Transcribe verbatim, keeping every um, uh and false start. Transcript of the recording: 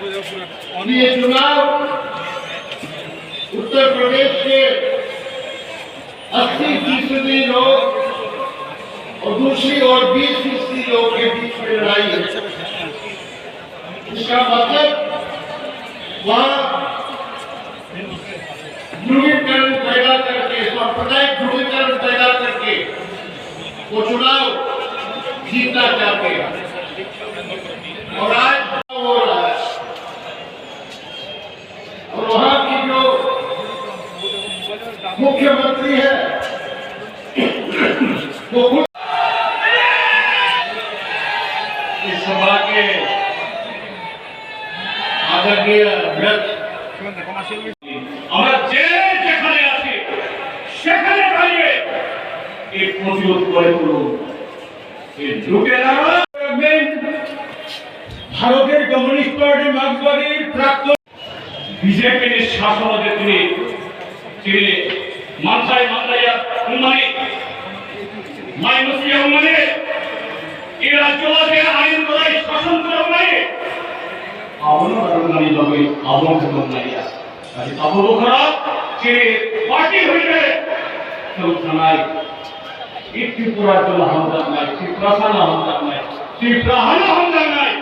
ये चुनाव उत्तर प्रदेश के अस्सी फीसदी लोग और दूसरी ओर बीस फीसदी लोग के बीच में लड़ाई है। इसका मतलब वहाँ ध्रुवीकरण पैदा करके, सांप्रदायिक ध्रुवीकरण पैदा करके वो चुनाव जीतना चाहते हैं। और आज हो रहा है। और वहाँ की जो मुख्यमंत्री है, वो खुद इस सभा के आदरणीय अध्यक्ष, আমরা যে যেখানে আছি সেখানে দাঁড়িয়ে এর প্রতিরোধ করে তুলুন। এই লুটেরারা রাখবেন। ভারতের কমিউনিস্ট পার্টি মার্ক্সবাদীর প্রাক্তন বিজেপির শাসন অধীনে তিনি, তিনি মাথায় মাথায় উন্নয়ন, মাইনসিয়া উন্নয়ন, এই রাজ্য আছে আইন করাই শাসন করা উন্নয়ন, আবনো উন্নয়ন হবে, আবনো উন্নয়ন। Abo bokhrok chini party hoite thwng thangnai, i Tripura jwla hamjaknai, Tiprasa no hamjaknai, Tripura hano hamjaknai.